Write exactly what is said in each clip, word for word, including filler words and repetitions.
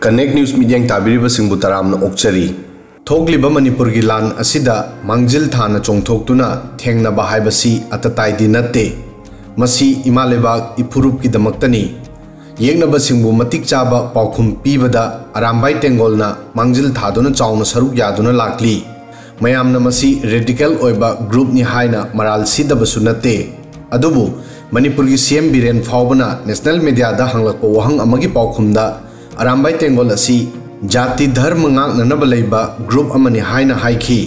Connect News ꯃꯤꯠꯌꯦꯡ ꯇꯥꯕꯤꯔꯤꯕꯁꯤꯡꯕꯨ ꯇꯔꯥꯝꯅ ꯑꯣꯛꯆꯔꯤ꯫ ꯊꯣꯛꯂꯤꯕ ꯃꯅꯤꯄꯨꯔꯒꯤ ꯂꯥꯟ ꯑꯁꯤꯗ ꯃꯥꯡꯖꯤꯜ ꯊꯥꯅ ꯆꯣꯡꯊꯣꯛꯇꯨꯅ ꯊꯦꯡꯅꯕ ꯍꯥꯏꯕꯁꯤ ꯑꯇꯇꯥꯏꯗꯤ ꯅꯠꯇꯦ꯫ ꯃꯁꯤ ꯏꯃꯥ ꯂꯩꯕꯥꯛ ꯏꯐꯨꯔꯨꯞꯀꯤꯗꯃꯛꯇꯅꯤ꯫ ꯌꯦꯛꯅꯕꯁꯤꯡꯕꯨ ꯃꯇꯤꯛ ꯆꯥꯕ ꯄꯥꯎꯈꯨꯝ ꯄꯤꯕꯗ ꯑꯔꯥꯝꯕꯥꯏ ꯇꯦꯡꯒꯣꯜꯅ ꯃꯥꯡꯖꯤꯜ ꯊꯥꯗꯨꯅ ꯆꯥꯎꯅ ꯁꯔꯨꯛ ꯌꯥꯗꯨꯅ ꯂꯥꯛꯂꯤ꯫ ꯃꯌꯥꯝꯅ ꯃꯁꯤ radical ꯑꯣꯏꯕ groupꯅꯤ ꯍꯥꯏꯅ ꯃꯔꯥꯜ ꯁꯤꯗꯕꯁꯨ ꯅꯠꯇꯦ꯫ ꯑꯗꯨꯕꯨ ꯃꯅꯤꯄꯨꯔꯒꯤ C M ꯕꯤꯔꯦꯟ ꯐꯥꯎꯕꯅ national mediaꯗ ꯍꯪꯂꯛꯄ ꯋꯥꯍꯪ ꯑꯃꯒꯤ ꯄꯥꯎꯈꯨꯝꯗ ꯑꯔꯥꯝꯕꯥꯏ ꯇꯦꯡꯒꯣꯜ ꯑꯁꯤ ꯖꯥꯇꯤ ꯙꯔꯃ ꯉꯥꯛꯅꯅꯕ ꯂꯩꯕ group ꯑꯃꯅꯤ ꯍꯥꯏꯅ ꯍꯥꯏꯈꯤ꯫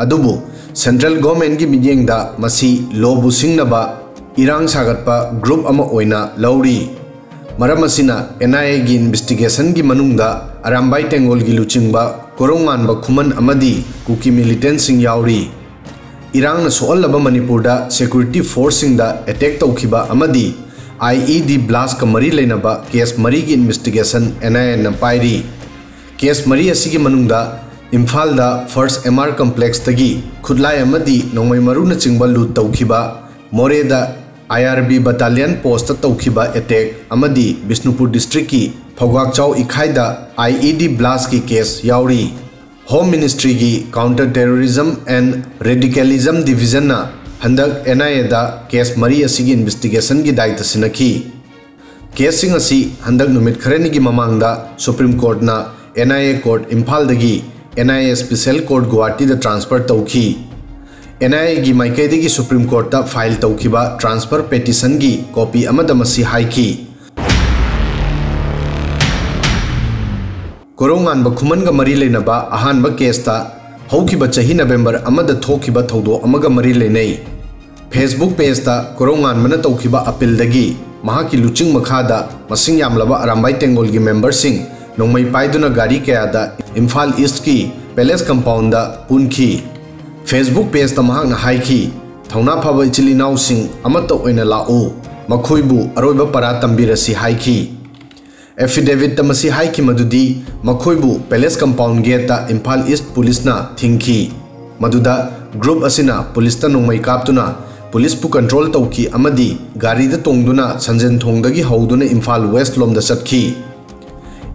ꯑꯗꯨꯕꯨ central governmentꯀꯤ ꯃꯤꯠꯌꯦꯡꯗ ꯃꯁꯤ ꯂꯣꯕꯨ ꯁꯤꯡꯅꯕ, ꯏꯔꯥꯡ ꯁꯥꯒꯠꯄ group ꯑꯃ ꯑꯣꯏꯅ ꯂꯧꯔꯤ꯫ ꯃꯔꯝ ꯑꯁꯤꯅ N I Aꯒꯤ investigationꯒꯤ ꯃꯅꯨꯡꯗ ꯑꯔꯥꯝꯕꯥꯏ ꯇꯦꯡꯒꯣꯜꯒꯤ ꯂꯨꯆꯤꯡꯕ ꯀꯣꯔꯧꯉꯥꯟꯕ ꯈꯨꯃꯟ ꯑꯃꯗꯤ ꯀꯨꯀꯤ militantꯁꯤꯡ ꯌꯥꯎꯔꯤ꯫ ꯏꯔꯥꯡꯅ ꯁꯣꯛꯍꯜꯂꯕ ꯃꯅꯤꯄꯨꯔꯗ security forceꯁꯤꯡꯗ attack ꯇꯧꯈꯤꯕ ꯑꯃꯗꯤ I E D blastꯀ ꯃꯔꯤ ꯂꯩꯅꯕ case ꯃꯔꯤꯒꯤ investigation N I Aꯅ ꯄꯥꯏꯔꯤ꯫ Case ꯃꯔꯤ ꯑꯁꯤꯒꯤ ꯃꯅꯨꯡꯗ ꯏꯝꯐꯥꯜꯗ First M R complexꯇꯒꯤ ꯈꯨꯠꯂꯥꯏ ꯑꯃꯗꯤ ꯅꯣꯡꯃꯩ ꯃꯔꯨꯅꯆꯤꯡꯕ loot ꯇꯧꯈꯤꯕ, ꯃꯣꯔꯦꯗ I R B battalion postꯇ ꯇꯧꯈꯤꯕ attack ꯑꯃꯗꯤ Bishnupur districtꯀꯤ ꯐꯧꯒꯥꯛꯆꯥꯎ ꯏꯈꯥꯏꯗ I E D blastꯀꯤ case ꯌꯥꯎꯔꯤ꯫ Home Ministryꯒꯤ Counter Terrorism and Radicalism Divisionꯅ ꯍꯟꯗꯛ N I Aꯗ case ꯃꯔꯤ ꯑꯁꯤꯒꯤ investigationꯒꯤ ꯗꯥꯏꯇ ꯁꯤꯟꯅꯈꯤ꯫ Caseꯁꯤꯡ ꯑꯁꯤ ꯍꯟꯗꯛ ꯅꯨꯃꯤꯠ ꯈꯔꯅꯤꯒꯤ ꯃꯃꯥꯡꯗ Supreme Courtꯅ N I A court ꯏꯝꯐꯥꯜꯗꯒꯤ N I A special court ꯒꯨꯋꯥꯍꯥꯇꯤꯗ transfer ꯇꯧꯈꯤ꯫ N I Aꯒꯤ ꯃꯥꯏꯀꯩꯗꯒꯤ Supreme Courtꯇ file ꯇꯧꯈꯤꯕ transfer petitionꯒꯤ copy ꯑꯃꯗ ꯃꯁꯤ ꯍꯥꯏꯈꯤ꯫ ꯀꯣꯔꯧꯉꯥꯟꯕ ꯈꯨꯃꯟꯒ ꯃꯔꯤ ꯂꯩꯅꯕ ꯑꯍꯥꯟꯕ caseꯇ ꯍꯧꯈꯤꯕ ꯆꯍꯤ November ꯑꯃꯗ ꯊꯣꯛꯈꯤꯕ ꯊꯧꯗꯣꯛ ꯑꯃꯒ ꯃꯔꯤ ꯂꯩꯅꯩ꯫ Facebook pageꯇ ꯀꯣꯔꯧꯉꯥꯟꯕꯅ ꯇꯧꯈꯤꯕ appealꯗꯒꯤ ꯃꯍꯥꯛꯀꯤ ꯂꯨꯆꯤꯡ ꯃꯈꯥꯗ ꯃꯁꯤꯡ ꯌꯥꯝꯂꯕ ꯑꯔꯥꯝꯕꯥꯏ ꯇꯦꯡꯒꯣꯜꯒꯤ memberꯁꯤꯡ ꯅꯣꯡꯃꯩ ꯄꯥꯏꯗꯨꯅ ꯒꯥꯔꯤ ꯀꯌꯥꯗ ꯏꯝꯐꯥꯜ Eastꯀꯤ Palace compoundꯗ ꯄꯨꯟꯈꯤ꯫ Facebook pageꯇ ꯃꯍꯥꯛꯅ ꯍꯥꯏꯈꯤ, "ꯊꯧꯅꯥ ꯐꯕ ꯏꯆꯤꯜ ꯏꯅꯥꯎꯁꯤꯡ, ꯑꯃꯠꯇ ꯑꯣꯏꯅ ꯂꯥꯛꯎ, ꯃꯈꯣꯏꯕꯨ ꯑꯔꯣꯏꯕ ꯄꯔꯥ ꯇꯝꯕꯤꯔꯁꯤ" ꯍꯥꯏꯈꯤ꯫ Affidavitꯇ ꯃꯁꯤ ꯍꯥꯏꯈꯤ ꯃꯗꯨꯗꯤ ꯃꯈꯣꯏꯕꯨ Palace compound gateꯇ ꯏꯝꯐꯥꯜ East policeꯅ ꯊꯤꯡꯈꯤ꯫ ꯃꯗꯨꯗ group ꯑꯁꯤꯅ policeꯇ ꯅꯣꯡꯃꯩ ꯀꯥꯞꯇꯨꯅ policeꯄꯨ control ꯇꯧꯈꯤ ꯑꯃꯗꯤ ꯒꯥꯔꯤꯗ ꯇꯣꯡꯗꯨꯅ ꯁꯟꯖꯦꯟ ꯊꯣꯡꯗꯒꯤ ꯍꯧꯗꯨꯅ ꯏꯝꯐꯥꯜ West ꯂꯣꯝꯗ ꯆꯠꯈꯤ꯫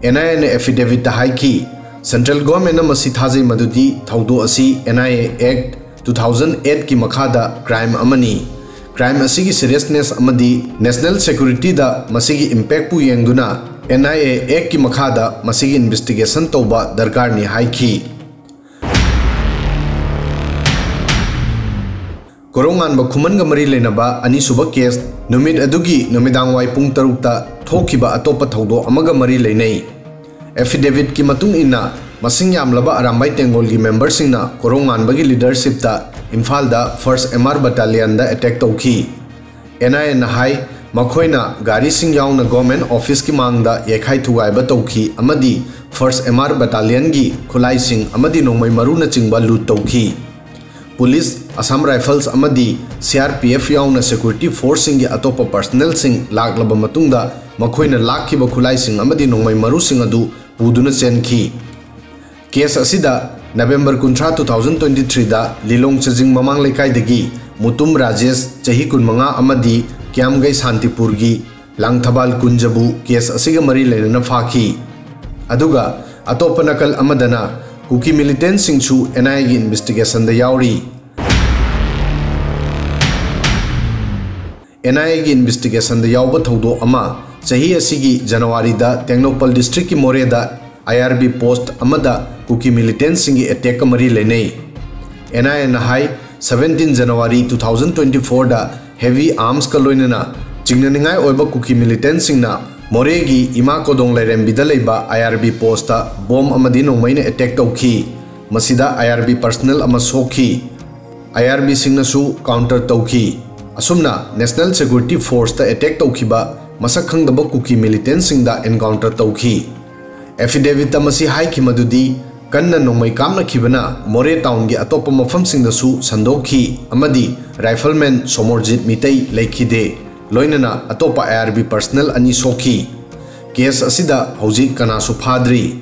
ꯑꯦꯟ ꯑꯥꯏ ꯑꯦꯅ ꯑꯦꯐꯤꯗꯦꯚꯤꯠꯇ ꯍꯥꯏꯈꯤ, Central Governmentꯅ ꯃꯁꯤ ꯊꯥꯖꯩ ꯃꯗꯨꯗꯤ ꯊꯧꯗꯣꯛ ꯑꯁꯤ N I A Act two thousand eight ꯀꯤ ꯃꯈꯥꯗ crime ꯑꯃꯅꯤ꯫ Crime ꯑꯁꯤꯒꯤ seriousness ꯑꯃꯗꯤ national securityꯗ ꯃꯁꯤꯒꯤ impactꯄꯨ ꯌꯦꯡꯗꯨꯅ N I A Actꯀꯤ ꯃꯈꯥꯗ ꯃꯁꯤꯒꯤ investigation ꯇꯧꯕ ꯗꯔꯀꯥꯔꯅꯤ ꯍꯥꯏꯈꯤ꯫ ꯀꯣꯔꯧꯉꯥꯟꯕ ꯈꯨꯃꯟꯒ ꯃꯔꯤ ꯂꯩꯅꯕ ꯑꯅꯤꯁꯨꯕ case, ꯅꯨꯃꯤꯠ ꯑꯗꯨꯒꯤ ꯅꯨꯃꯤꯗꯥꯡꯋꯥꯏ ꯄꯨꯡ ꯇꯔꯨꯛꯇ ꯊꯣꯛꯈꯤꯕ ꯑꯇꯣꯞꯄ ꯊꯧꯗꯣꯛ ꯑꯃꯒ ꯃꯔꯤ ꯂꯩꯅꯩ꯫ Affidavitꯀꯤ ꯃꯇꯨꯡ ꯏꯟꯅ, ꯃꯁꯤꯡ ꯌꯥꯝꯂꯕ ꯑꯔꯥꯝꯕꯥꯏ ꯇꯦꯡꯒꯣꯜꯒꯤ memberꯁꯤꯡꯅ ꯀꯣꯔꯧꯉꯥꯟꯕꯒꯤ leadershipꯇ ꯏꯝꯐꯥꯜꯗ First M R Battalionꯗ attack ꯇꯧꯈꯤ꯫ N I Aꯅ ꯍꯥꯏ, ꯃꯈꯣꯏꯅ ꯒꯥꯔꯤꯁꯤꯡ ꯌꯥꯎꯅ government officeꯀꯤ ꯃꯥꯡꯗ ꯌꯩꯈꯥꯏ ꯊꯨꯒꯥꯏꯕ ꯇꯧꯈꯤ ꯑꯃꯗꯤ First M R Battalionꯒꯤ ꯈꯨꯠꯂꯥꯏꯁꯤꯡ ꯑꯃꯗꯤ ꯅꯣꯡꯃꯩ ꯃꯔꯨꯅꯆꯤꯡꯕ loot ꯇꯧꯈꯤ꯫ Police, Assam Rifles ꯑꯃꯗꯤ C R P F ꯌꯥꯎꯅ security forceꯁꯤꯡꯒꯤ ꯑꯇꯣꯞꯄ personnelꯁꯤꯡ ꯂꯥꯛꯂꯕ ꯃꯇꯨꯡꯗ, ꯃꯈꯣꯏꯅ ꯂꯥꯛꯈꯤꯕ ꯈꯨꯠꯂꯥꯏꯁꯤꯡ ꯑꯃꯗꯤ ꯅꯣꯡꯃꯩ ꯃꯔꯨꯁꯤꯡ ꯑꯗꯨ ꯄꯨꯗꯨꯅ ꯆꯦꯟꯈꯤ꯫ Case ꯑꯁꯤꯗ November ꯀꯨꯟꯊ꯭ꯔꯥ, two thousand twenty threeꯗ ꯂꯤꯂꯣꯡ ꯆꯖꯤꯡ ꯃꯃꯥꯡ ꯂꯩꯀꯥꯏꯗꯒꯤ ꯃꯨꯇꯨꯝ ꯔꯥꯖꯦꯁ, ꯆꯍꯤ ꯀꯨꯟꯃꯉꯥ, ꯑꯃꯗꯤ ꯀ꯭ꯌꯥꯝꯒꯩ ꯁꯥꯟꯇꯤꯄꯨꯔꯒꯤ ꯂꯥꯡꯊꯕꯥꯜ ꯀꯨꯟꯖꯕꯨ case ꯑꯁꯤꯒ ꯃꯔꯤ ꯂꯩꯅꯅ ꯐꯥꯈꯤ꯫ ꯑꯗꯨꯒ ꯑꯇꯣꯞꯄ ꯅꯥꯀꯜ ꯑꯃꯗꯅ ꯀꯨꯀꯤ militantꯁꯤꯡꯁꯨ N I Aꯒꯤ investigationꯗ ꯌꯥꯎꯔꯤ꯫ N I Aꯒꯤ investigationꯗ ꯌꯥꯎꯕ ꯊꯧꯗꯣꯛ ꯑꯃ, ꯆꯍꯤ ꯑꯁꯤꯒꯤ Januaryꯗ ꯇꯦꯡꯅꯧꯄꯜ districtꯀꯤ ꯃꯣꯔꯦꯗ I R B post ꯑꯃꯗ ꯀꯨꯀꯤ militantꯁꯤꯡꯒꯤ attackꯀ ꯃꯔꯤ ꯂꯩꯅꯩ꯫ N I Aꯅ high, seventeen January two thousand twenty fourꯗ heavy armsꯀ ꯂꯣꯏꯅꯅ ꯆꯤꯡꯅꯅꯤꯡꯉꯥꯏ ꯑꯣꯏꯕ ꯀꯨꯀꯤ militantꯁꯤꯡꯅ ꯃꯣꯔꯦꯒꯤ ꯏꯃꯥ ꯀꯣꯗꯣꯡ ꯂꯥꯏꯔꯦꯝꯕꯤꯗ ꯂꯩꯕ I R B postꯇ bomb ꯑꯃꯗꯤ ꯅꯣꯡꯃꯩꯅ attack ꯇꯧꯈꯤ꯫ ꯃꯁꯤꯗ I R B personnel ꯑꯃ ꯁꯣꯛꯈꯤ꯫ I R Bꯁꯤꯡꯅꯁꯨ counter ꯇꯧꯈꯤ꯫ ꯑꯁꯨꯝꯅ National Security Forceꯇ attack ꯇꯧꯈꯤꯕ ꯃꯁꯛ ꯈꯪꯗꯕ ꯀꯨꯀꯤ militantꯁꯤꯡꯗ encounter ꯇꯧꯈꯤ꯫ Affidavitꯇ ꯃꯁꯤ ꯍꯥꯏꯈꯤ ꯃꯗꯨꯗꯤ ꯀꯟꯅ ꯅꯣꯡꯃꯩ ꯀꯥꯞꯅꯈꯤꯕꯅ ꯃꯣꯔꯦ townꯒꯤ ꯑꯇꯣꯞꯄ ꯃꯐꯝꯁꯤꯡꯗꯁꯨ ꯁꯟꯗꯣꯛꯈꯤ ꯑꯃꯗꯤ rifleman ꯁꯣꯃꯣꯔꯖꯤꯠ ꯃꯤꯇꯩ ꯂꯩꯈꯤꯗꯦ, ꯂꯣꯏꯅꯅ ꯑꯇꯣꯞꯄ I R B personnel ꯑꯅꯤ ꯁꯣꯛꯈꯤ꯫ Case ꯑꯁꯤꯗ ꯍꯧꯖꯤꯛ ꯀꯅꯥꯁꯨ ꯐꯥꯗ꯭ꯔꯤ꯫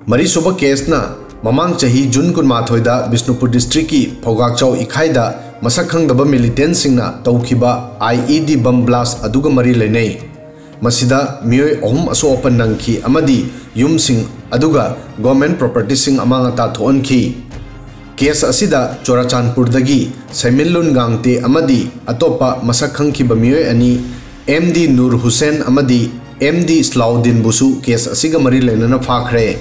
ꯃꯔꯤꯁꯨꯕ caseꯅ ꯃꯃꯥꯡ ꯆꯍꯤ June ꯀꯨꯟꯃꯥꯊꯣꯏꯗ ꯕꯤꯁꯅꯨꯄꯨꯔ districtꯀꯤ ꯐꯧꯒꯥꯛꯆꯥꯎ ꯏꯈꯥꯏꯗ ꯃꯁꯛ ꯈꯪꯗꯕ militantꯁꯤꯡꯅ ꯇꯧꯈꯤꯕ I E D bomb blast ꯑꯗꯨꯒ ꯃꯔꯤ ꯂꯩꯅꯩ꯫ ꯃꯁꯤꯗ ꯃꯤꯑꯣꯏ ꯑꯍꯨꯝ ꯑꯁꯣꯛ ꯑꯄꯟ ꯅꯪꯈꯤ ꯑꯃꯗꯤ ꯌꯨꯝꯁꯤꯡ ꯑꯗꯨꯒ ꯒꯣꯔꯃꯦꯟ ꯄ꯭ꯔꯣꯄꯔꯇꯤꯁꯤꯡ ꯑꯃꯥꯡ ꯑꯇꯥ ꯊꯣꯛꯍꯟꯈꯤ꯫ ꯀꯦꯁ ꯑꯁꯤꯗ ꯆꯨꯔꯥꯆꯥꯟꯄꯨꯔꯗꯒꯤ ꯁꯩꯃꯤꯟꯂꯨꯟ ꯒꯥꯡꯇꯦ ꯑꯃꯗꯤ ꯑꯇꯣꯞꯄ ꯃꯁꯛ ꯈꯪꯈꯤꯕ ꯃꯤꯑꯣꯏ ꯑꯅꯤ, ꯑꯦꯝ ꯗꯤ ꯅꯨꯔ ꯍꯨꯁꯦꯟ ꯑꯃꯗꯤ ꯑꯦꯝ ꯗꯤ ꯁ꯭ꯂꯥꯎꯗꯤꯟꯕꯨꯁꯨ ꯀꯦꯁ ꯑꯁꯤꯒ ꯃꯔꯤ ꯂꯩꯅꯅ ꯐꯥꯈ꯭ꯔꯦ꯫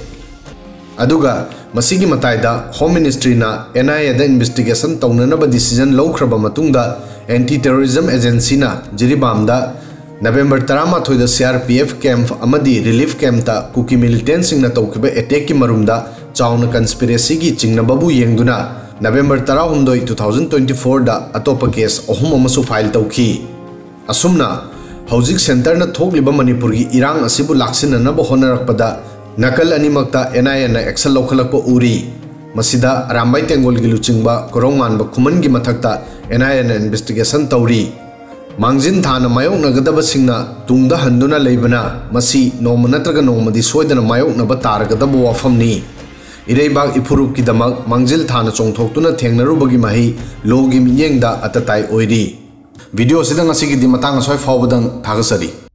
ꯑꯗꯨꯒ ꯃꯁꯤꯒꯤ ꯃꯇꯥꯏꯗ ꯍꯣꯝ ꯃꯤꯅꯤꯁꯇ꯭ꯔꯤꯅ ꯑꯦꯟ ꯑꯥꯏ ꯑꯦꯗ ꯏꯟꯚꯦꯁꯇꯤꯒꯦꯁꯟ ꯇꯧꯅꯅꯕ ꯗꯤꯁꯤꯖꯟ ꯂꯧꯈ꯭ꯔꯕ ꯃꯇꯨꯡꯗ, ꯑꯦꯟꯇꯤ ꯇꯦꯔꯣꯔꯤꯖꯝ ꯑꯦꯖꯦꯟꯁꯤꯅ ꯖꯤꯔꯤꯕꯥꯝꯗ ꯅꯕꯦꯝꯕꯔ ꯇꯔꯥꯃꯥꯊꯣꯏꯗ C R P F camp ꯑꯃꯗꯤ ꯔꯤꯂꯤꯐ ꯀꯦꯝꯞꯇ ꯀꯨꯀꯤ ꯃꯤꯂꯤꯇꯦꯟꯁꯤꯡꯅ ꯇꯧꯈꯤꯕ ꯑꯦꯇꯦꯛꯀꯤ ꯃꯔꯨꯝꯗ ꯆꯥꯎꯅ ꯀꯟꯁꯄꯤꯔꯦꯁꯤꯒꯤ ꯆꯤꯡꯅꯕꯕꯨ ꯌꯦꯡꯗꯨꯅ, ꯅꯕꯦꯝꯕꯔ ꯇꯔꯥꯍꯨꯝꯗꯣꯏ, ꯇꯨ ꯊꯥꯎꯖꯟ ꯇ꯭ꯋꯦꯟꯇꯤ ꯐꯣꯔꯗ ꯑꯇꯣꯞꯄ ꯀꯦꯁ ꯑꯍꯨꯝ ꯑꯃꯁꯨ ꯐꯥꯏꯜ ꯇꯧꯈꯤ꯫ ꯑꯁꯨꯝꯅ, ꯍꯧꯖꯤꯛ ꯁꯦꯟꯇꯔꯅ ꯊꯣꯛꯂꯤꯕ ꯃꯅꯤꯄꯨꯔꯒꯤ ꯏꯔꯥꯡ ꯑꯁꯤꯕꯨ ꯂꯥꯛꯁꯤꯟꯅꯅꯕ ꯍꯣꯠꯅꯔꯛꯄꯗ ꯅꯥꯀꯜ ꯑꯅꯤꯃꯛꯇ ꯑꯦꯟ ꯑꯥꯏ ꯑꯦꯅ ꯑꯦꯛꯁꯟ ꯂꯧꯈꯠꯂꯛꯄ ꯎꯔꯤ꯫ ꯃꯁꯤꯗ ꯑꯔꯥꯝꯕꯥꯏ ꯇꯦꯡꯒꯣꯜꯒꯤ ꯂꯨꯆꯤꯡꯕ ꯀꯣꯔꯧꯉꯥꯟꯕ ꯈꯨꯃꯟꯒꯤ ꯃꯊꯛꯇ ꯑꯦꯟ ꯑꯥꯏ ꯑꯦꯅ ꯏꯟꯚꯦꯁꯇꯤꯒꯦꯁꯟ ꯇꯧꯔꯤ꯫ ꯃꯥꯡꯖꯤꯟ ꯊꯥꯅ ꯃꯥꯌꯣꯛꯅꯒꯗꯕꯁꯤꯡꯅ ꯇꯨꯡꯗ ꯍꯟꯗꯨꯅ ꯂꯩꯕꯅ ꯃꯁꯤ ꯅꯣꯡꯃ ꯅꯠꯇ꯭ꯔꯒ ꯅꯣꯡꯃꯗꯤ ꯁꯣꯏꯗꯅ ꯃꯥꯌꯣꯛꯅꯕ ꯇꯥꯔꯒꯗꯕ ꯋꯥꯐꯝꯅꯤ꯫ ꯏꯔꯩꯕꯥꯛ ꯏꯐꯨꯔꯨꯞꯀꯤꯗꯃꯛ ꯃꯥꯡꯖꯤꯜ ꯊꯥꯅ ꯆꯣꯡꯊꯣꯛꯇꯨꯅ ꯊꯦꯡꯅꯔꯨꯕꯒꯤ ꯃꯍꯩ ꯂꯣꯒꯤ ꯃꯤꯠꯌꯦꯡꯗ ꯑꯇꯇꯥꯏ ꯑꯣꯏꯔꯤ꯫ ꯚꯤꯗꯤꯑꯣꯁꯤꯗ ꯉꯁꯤꯒꯤꯗꯤ ꯃꯇꯥꯡ ꯑꯁ꯭ꯋꯥꯏ ꯐꯥꯎꯕꯗꯪ ꯊꯥꯒꯠꯆꯔꯤ꯫